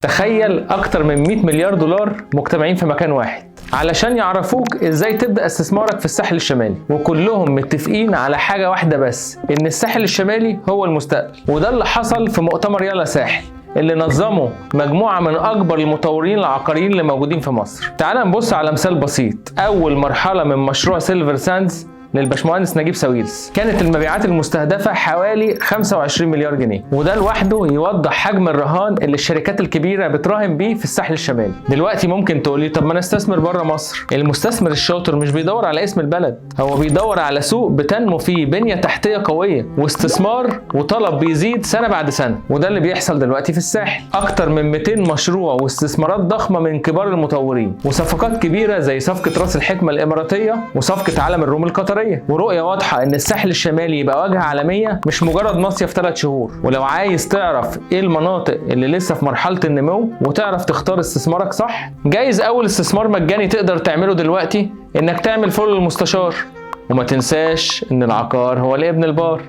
تخيل اكتر من 100 مليار دولار مجتمعين في مكان واحد علشان يعرفوك ازاي تبدأ استثمارك في الساحل الشمالي، وكلهم متفقين على حاجة واحدة بس، ان الساحل الشمالي هو المستقبل. وده اللي حصل في مؤتمر يلا ساحل اللي نظمه مجموعة من أكبر المطورين العقاريين اللي موجودين في مصر. تعال نبص على مثال بسيط. أول مرحلة من مشروع سيلفر ساندز للباشمهندس نجيب ساويرس كانت المبيعات المستهدفة حوالي 25 مليار جنيه، وده لوحده يوضح حجم الرهان اللي الشركات الكبيرة بتراهن بيه في الساحل الشمالي. دلوقتي ممكن تقولي طب ما نستثمر بره مصر. المستثمر الشاطر مش بيدور على اسم البلد، هو بيدور على سوق بتنمو فيه بنية تحتية قوية واستثمار وطلب بيزيد سنة بعد سنة، وده اللي بيحصل دلوقتي في الساحل. أكتر من 200 مشروع واستثمارات ضخمة من كبار المطورين، وصفقات كبيرة زي صفقة راس الحكمة الإماراتية وصفقة عالم الروم القطرية، ورؤية واضحة ان الساحل الشمالي يبقى واجهة عالمية مش مجرد مصيف 3 شهور. ولو عايز تعرف ايه المناطق اللي لسه في مرحلة النمو وتعرف تختار استثمارك صح، جايز اول استثمار مجاني تقدر تعمله دلوقتي انك تعمل follow للمستشار. وما تنساش ان العقار هو الابن البار.